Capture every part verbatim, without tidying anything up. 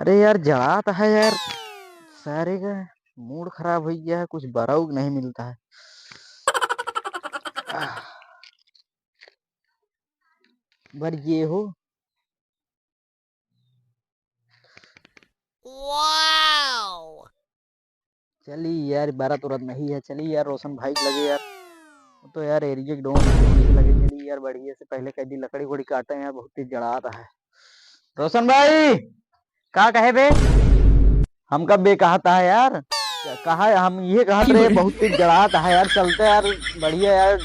अरे यार, जड़ात है यार, सारे का मूड खराब होइ गया है, कुछ बराउग नहीं मिलता है। आह, बर ये हो। चली यार, बारात उरात नहीं है, चली यार रोशन भाई के लगे यार, वो तो यार एरिया के डॉन है, उनके लगे चली यार, बढ़िया से पहले कह दी लकड़ी उकड़ी काटे यार, बहुत तेज जड़ात है। रोशन भाई, का कहे बे? हमका बे कहता है यार, कहा हम ये कहत रहे, बहुत तेज जड़ात है यार, चलते यार, बढ़िया यार,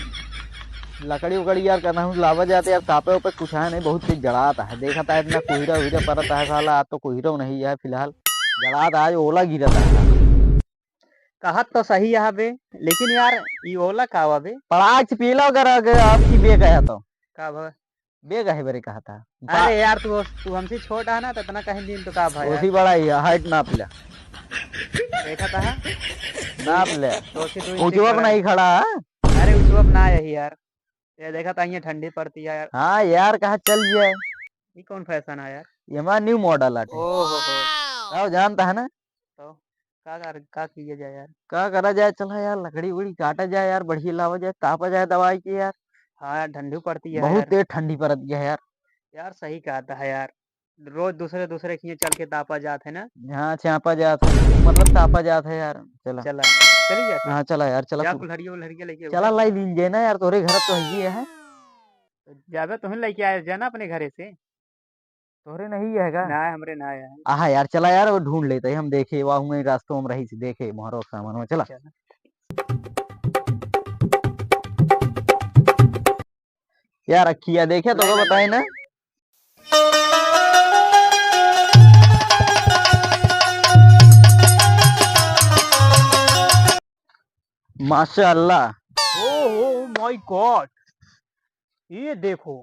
लकड़ी उकड़ी यार, करना हम लावा जाते यार, तापे उपे कुछ है नहीं, बहुत तेज जड़ात है। देखत है इतना कुहिरा उहिरा परत है साला, आज तो कुहिरो नहीं है फिलहाल, जड़ात आज ओला गिरत है। कहत तो सही है बे, लेकिन यार ई ओला का हुआ बे? पड़ाक से पीला कर आपकी बे कहा तो। का भा? बे कहे बरे कहा था। अरे यार, तू, तू हमसे छोट है ना, तो इतना कहीं दिन तो का भाई यार? उसी बड़ा ही है, हाइट नाप ले। देखा था? नाप ले। तो उसी दो इंच ऊंचवा पर बड़ा नहीं है। खड़ा है। अरे ऊंचवा पर ना यही यार। ये देखा था, ये ठंडी पड़ती है यार। हाँ यार, कहा चल गया है। ये कौन फैशन है यार? ये हमारा न्यू मॉडल आटे। ओहो हो। आओ, जानता है ना? तो का कर, का किया जाए यार? का करा जाए? चला यार, लकड़ी उकड़ी काटा जाए यार, बढ़िया लावा जाए, तापा जाए दवाई के यार। हाँ यार, ठंडी पड़ती है बहुत यार। तेज ठंडी पड़ती है यार। यार सही कहता है यार, रोज दूसरे दूसरे खिए चल के तापा जात है ना। हाँ, चापा जात है, मतलब तापा जात है यार। चला। चला, चली जाए। हाँ, चला यार, चला जा तू। कुल्हड़िया उल्हड़िया लेके चला, उठा। लाई लीन जाए ना यार, तोरे घर तो है ही है। तो जाबे तुम लेके आए जाना अपने घरे से। तोहरे नहीं है का? ना, हमरे ना है। आहा यार, चला यार, वो ढूंढ लेते हैं हम, देखे, वहाँ हुए रास्तों में रही से देखे, मोहरो के सामान में, चला। चला। यार, अखिया देखे तो को बताए ना। माशाअल्लाह। Oh, oh my God, ये देखो,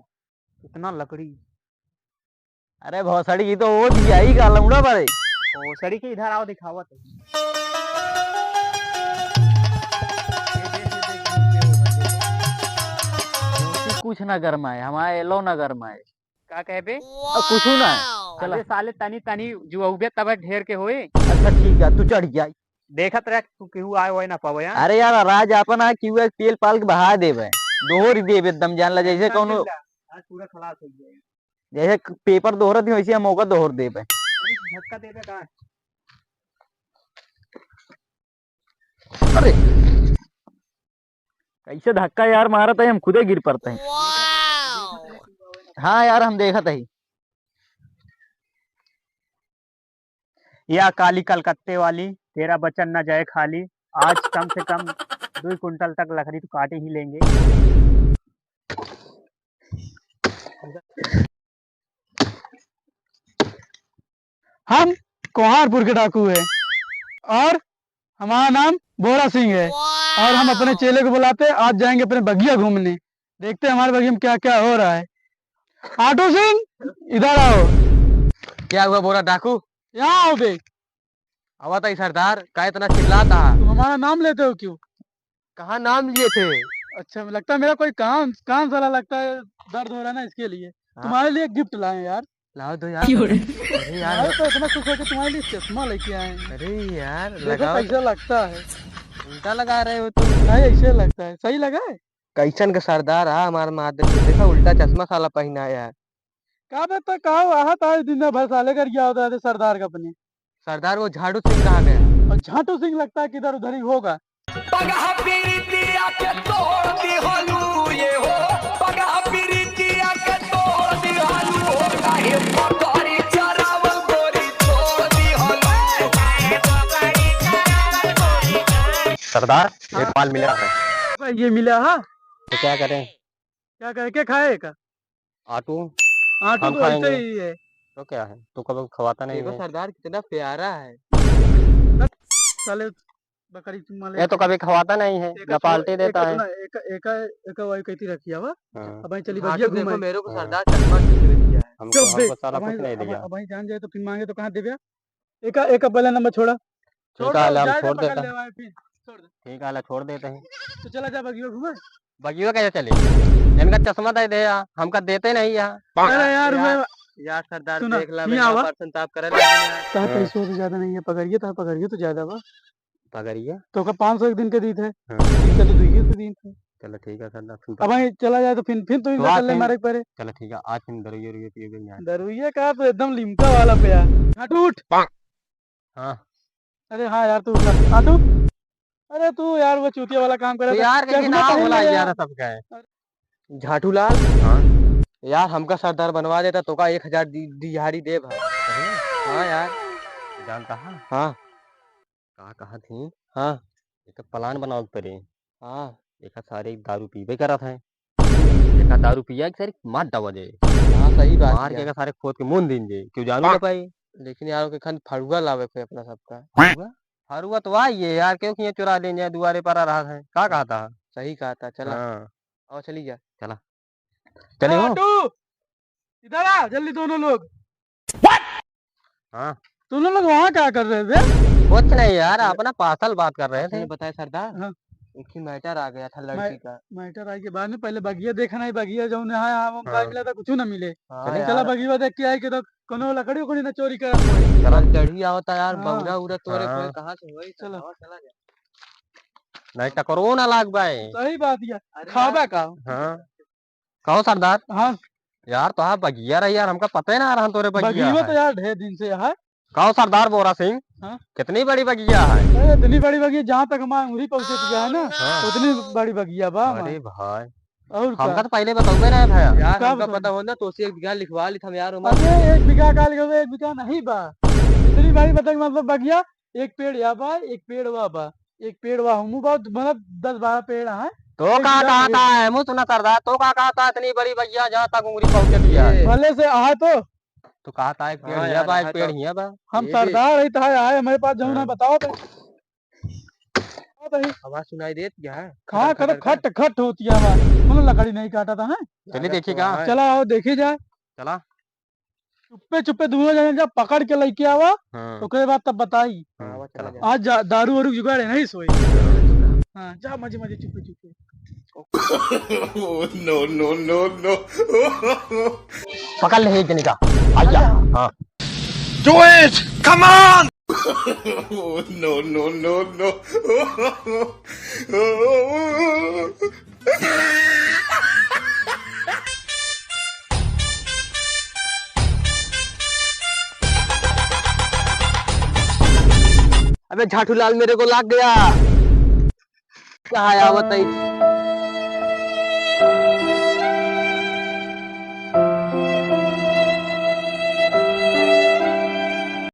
कितना लकड़ी। अरे भोसड़ी की तो वो दिया ही का लौड़ा बड़े। भोसड़ी के इधर आओ, दिखावत है। कुछ ना गरमाए, हमारा एलो ना गरमाए। का कहे बे? अब कुछ ना। चला। अबे साले तनी तनी जुआउबे तब ढेर के होए। अच्छा ठीक है, तू चढ़ जा। देखत रह, तू केहू आए वाए ना पावे, हाँ? अरे यार, राज आपन आ, केहू एक पेल पाल के बहा देबे। दोहर देबे एकदम, जान ला, जैसे tension कौनो, मत ले, आज पूरा खलास हो जाएगा। जैसे क-, पेपर दोहरत ही, वैसे हम ओकर दोहर देबे। अरे, धक्का देबे का? अरे, कैसे धक्का यार मारत है, हम खुदे गिर पड़ते हैं। हाँ यार, हम देखत है। या काली कलकत्ते वाली, तेरा बचन ना जाए खाली। आज कम से कम दुई कुंटल तक लकड़ी तो काट ही लेंगे। हम कोहारपुर के डाकू हैं और हमारा नाम बोरा सिंह है और हम अपने चेले को बुलाते हैं, आज जाएंगे अपने बगिया घूमने, देखते हैं हमारे बगिया में क्या क्या हो रहा है। आटू सिंह, इधर आओ। क्या हुआ बोरा डाकू? यहाँ आओ बे। आवा ताई सरदार, का इतना चिल्लाता? तुम हमारा नाम लेते हो क्यों? कहाँ नाम लिए थे? अच्छा, लगता है मेरा कोई कान, कान साला लगता है दर्द हो रहा है ना, इसके लिए। हाँ। तुम्हारे लिए गिफ्ट लाए हैं यार। लाओ दो यार। क्यों रे? अरे यार। तुम्हारे तो इतना खुश हो कि तुम्हारे लिए चश्मा लेके आए हैं। अरे यार, देखो लगाओ। कैसा लगता है। उल्टा लगा रहे हो तुम। नहीं, ऐसे लगता है। सही लगा है? कैसन का सरदार आ हमार मार देते। देखा, उल्टा चश्मा साला पहनाया है। का बता, का हुआ? हाँ, ताज दिन भर साले कर गया होता है सरदार का अपने। सरदार, वो झाटू सिंह कहाँ गया? और झाटू सिंह लगता है किधर उधर ही होगा। पगहा पीरितिया के तोड़ दिहलू ये हो, पगहा पीरितिया के तोड़ दिहलू हो, काहे पकड़ी चरावल गोरी छोड़ दिहलू। सरदार, एक माल मिला है। भाई, ये मिला है? तो क्या करें? क्या करें? क्या खाए का? आटू। आटू हम तो ऐसे खाएंगे। ही है। तो क्या है? तू कभी खवाता नहीं देखो है। सरदार कितना प्यारा है। बस, साले बकरी तुम माले ये तो कभी खवाता नहीं है, एक ना छोड़, पार्टी एक देता है। अपना, एक, एक, एक वाई कहती रखी हवा। हाँ। अब भाई चली हाँ, बगिया तो देखो, घूमे। मेरे को हाँ। सरदार चश्मा किसी ने दिया है। हमको, चुप बे, हमको साला अब कुछ भाई, नहीं अब, दिया। अब भाई जान जाए तो फिर मांगे तो कहाँ देबे? एक, एक पहला नंबर छोड़ा। ठीक छोड़ है, दो, ला, हम जाए छोड़ तो देते पकड़ हैं। ले भाई, फिर छोड़ दे। ठीक है, ला, छोड़ देते हैं। तो चला जा बगिया घूमे। बगिया कैसे चले? इनका चश्मा दे दे यार, हमका देते नहीं यार। अरे यार, यार। मैं यार सरदार, सुना, देख ला, हियाँ आवा। Percent तो आप करे लगे यार। तोहर हाँ। पैसो तो ज्यादा नहीं है, पगरिया, तोहर पगरिया तो ज्यादा बा। पगरिया? तोका पाँच सौ एक दिन के दीत है, हाँ। इनका तो दुइये सौ दिन है। चलो ठीक है सरदार, फिर अब भाई चला जाए तो फिर, फिर तो तो इनका आज कल्ले फिर मारे के पड़े। चलो ठीक है, आज फिर दरुइया, रुइया पिएबे यहाँ। दरुइया का तो एकदम लिमका वाला पे यार। हट उठ। हाँ। अरे हाँ यार, तू उठा। हाँ, तू। अरे तू यार, वो चूतिया वाला काम करे तो था। यार, लेकिन चश्मा ना पहन होला ले यार यार। सबका है। झाटू लाल। हाँ। यार, हमका सरदार बनवा देता, तोका एक हजार दि-, दिहाड़ी देब हम। सही? हाँ यार। जानता है? हाँ। का कहा थी? हाँ। एक plan बनाओ के पड़े। हाँ। एक सारे दारू पीबे करत है। एक दारू पिया के सारे मार डावा जाए। हाँ, सही बात मार है के यार। एक सारे खोद के मुन दिन जाए, क्यों जानू ना पाए। लेकिन यार, ओके खान फड़ुआ लावे कोई अपना सबका। फड़ुआ? फड़ुआ तो आई है यार, क्योंकि ये चुरा ले जाए, दुआरे पर आ रहा है। का कहता है? सही कहता, चला। हाँ। और चली जा। चला। चले हो? तू इधर आ, जल्दी दोनों लोग। हाँ। तुम लोग वहाँ क्या कर रहे थे? कुछ नहीं यार, अपना पार्सल बात कर रहे थे। बताया सरदार, हाँ। एक ही matter आ गया था लड़की का। Matter आए के बाद में पहले बगिया देखना है, बगिया जौन है, हाँ, हाँ, हाँ। मिला था, कुछ ना मिले। हाँ चला यार। बगिया देख के आए के तो कोनो लकड़ी उकड़ी ना चोरी करत होई। चला। चढ़ी आवता यार, हाँ। बौरा उरा तोरे हाँ। कोई कहाँ से होई? चलो। चला जा। नहीं टकरो ना लाग बाए। सही बात है। अरे खाबा यार। का? हाँ। कहो सरदार। हाँ। यार, तोहार बगिया रही यार, हमका पता ही ना रहा तोरे बगिया बगिया है। तो यार ढेर दिन से है। कहो सरदार बोरा सिंह, हाँ। कितनी बड़ी बगिया है? अरे, इतनी बड़ी बगिया, जहाँ तक हमारी उंगली पहुँचत गया है ना, हाँ। उतनी बड़ी बगिया बा हमारी। अरे भाई, और हमका का? तो पहले बताओगे ना भैया। यार, का हमका बताऊँ? पता हो ना, तो उसे एक बीघा लिखवा ली हम यार, ओमा। अरे, एक बीघा का लिखवा, एक बीघा नहीं बा। इतनी बड़ी बतख, मतलब, बगिया, एक पेड़ या बा, एक पेड़ वा बा, एक पेड़ वा हमू बा, मतलब, दस बारह पेड़ हैं। तो एक का बीघा कहता है? है, मुँह सुना सरदार, तो का कहता है, इतनी बड़ी बगिया, जहाँ तक उंगली पहुँचत गया है। भले से आए तो। तो कहता है, एक पेड़ हाँ हिया यार, बा, एक आए पेड़ तो। हिया बा। हम ये सरदार है, तो है, आए हमारे पास, जौन है, हाँ। बताओ तो। बताओ तो ही। आवाज सुनाई देत क्या है? हाँ, खटर, खटर, खटर, खट, खट होती है आवाज। कोनो लकड़ी नहीं काटा था, हैं? चलिए, देखिए तो का। हाँ। चला, आओ, देखी जाए। चला। चुप्पे, चुप्पे दोनों जने जा, पकड़ के लेके आवा, हाँ। ओकरे बाद तब बताई। हाँ, आवा, चला चला। जा। आज जा, दारू वारू जुगाड़ है, नहीं सोई। हाँ, जा, मजे, मजे, चुप्पे, चुप्पे। No, no, no, no। पकड़ ले एक जने का। आइया, हाँ। Do it! Come on! No, no, no, no। अबे झाटू लाल मेरे को लाग गया। कहाँ आवत है?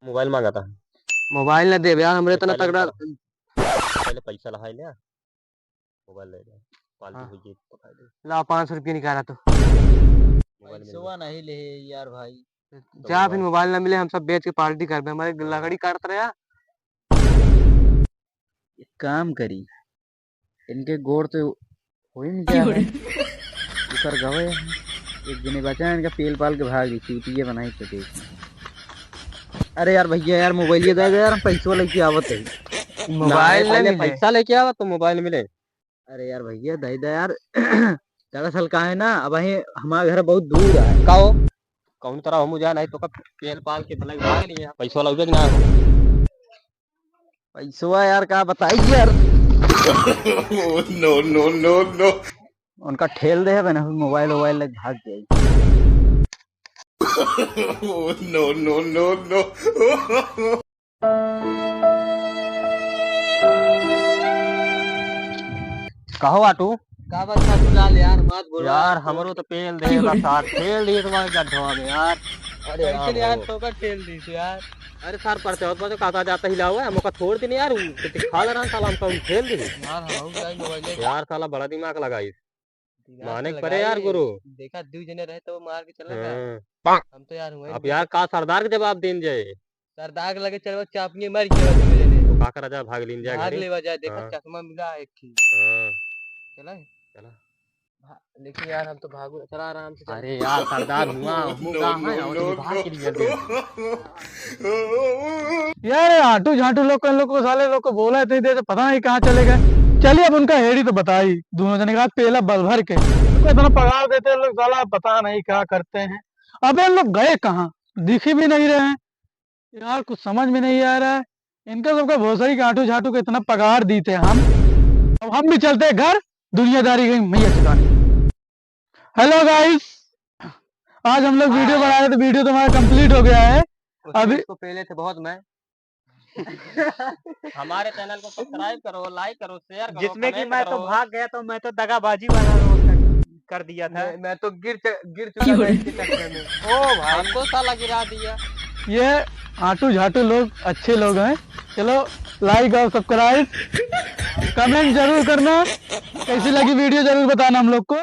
मोबाइल मांगा था। मोबाइल ना देबे यार, हमरे इतना पैसा तगड़ा। पहले पैसा लहाई ले, मोबाइल ले ले। पार्टी हाँ। हो गई तो खा ले। ला, पाँच सौ रुपये निकाला तो। मोबाइल मिल पैसवा गया। नहीं ले यार भाई। जा, फिर मोबाइल ना मिले, हम सब बेच के पार्टी करबे। हमारे लकड़ी काटत रहे यार। एक काम करी, इनके गोड़ तो होई नहीं क्या क्यों रे? है? ऊपर गवे हैं। एक जने बचा है, इनका पेल पाल के भाग गई, चूतिए बनाई के देख। अरे यार भैया यार, मोबाइल ये दे दे यार, हम पैसवा लेके आवत है। मोबाइल नहीं, पहले नहीं मिले। पैसा लेके आवा तो मोबाइल मिले। अरे यार भैया, दे दे यार। दरअसल का है ना, अब वहीं हमारा घर बहुत दूर है। का हो? कौन तरह हम जा नहीं तो का पेल पाल के भले भाग लिए। पैसा लौटे कि ना हो? पैसवा यार का बताई यार। No, no, no, no। उनका ठेल दे है ना, मोबाइल वोबाइल लेके भाग गई। No, no, no, no। कहो आटू। का बात खाटू लाल यार, मत बोलो यार, यार। हमरो तो पेल दे बा सार, ठेल दिए तुम्हारे गड्ढवा में यार। अरे कैसे यार, यार, हो। तो का ठेल दी थी यार। अरे सार, परते होत बा तो काता जाता हिलाओ है, हमका छोड़ देने यार, उ कितने खा ले रहा साला, हमका उ ठेल दे। यार, हम जाए मोबाइल ले। यार साला बड़ा दिमाग लगाई। दिमाग माने तो के परे यार लगाई, गुरु। देखा, दू जने रहे तो वो मार के चला गया। हाँ। हम तो यार हुए अब यार का सरदार के जवाब देन जाए? सरदार के लगे चलवा, चापिए मार के बस मिले ने। वो का करा जा, भाग लीन जा भाग घरे। लेवा जाए, देखा हाँ। चश्मा मिला एक ही। हाँ। चला? चला। भा-, लेकिन यार हम तो भागू, चला आराम से चल। अरे यार सरदार हुआ, हम No, कहाँ no, है? और no, भाग no। के लिए जल्दी। यार, आटू झाटू लोग, लोग को, साले लोग को बोला इतनी देर से, पता नहीं कहाँ चले गए। चलिए, अब उनका हेड़ी तो बताई, दोनों जने का पेला बल भर के। इतना पगार देते हैं लोग, साला पता नहीं क्या करते हैं। अबे इन लोग गए कहाँ, दिख ही भी नहीं रहे हैं यार, कुछ समझ में नहीं आ रहा है। इनका सबका भोसड़ी के आंटू झांटू को इतना पगार दी थे हम, अब हम भी चलते हैं घर, दुनियादारी गई मैया चुदानी। हेलो गाइस, आज हम लोग वीडियो बना रहे थे, वीडियो तो हमारा कंप्लीट हो गया है। अभी इसको पहले थे बहुत मैं। हमारे चैनल को सब्सक्राइब करो, लाइक करो, शेयर करो, जिसमें कि कमेंट मैं तो करो। भाग गया, तो मैं तो दगाबाजी वाला रोल कर, कर दिया था। मैं, मैं तो गिर च-, गिर चुका था इसके चक्कर में। ओ भाई। आपको साला गिरा दिया। ये आंटू झांटू लोग अच्छे लोग हैं। चलो, लाइक और सब्सक्राइब, कमेंट जरूर करना। कैसी लगी वीडियो जरूर बताना हम लोग को।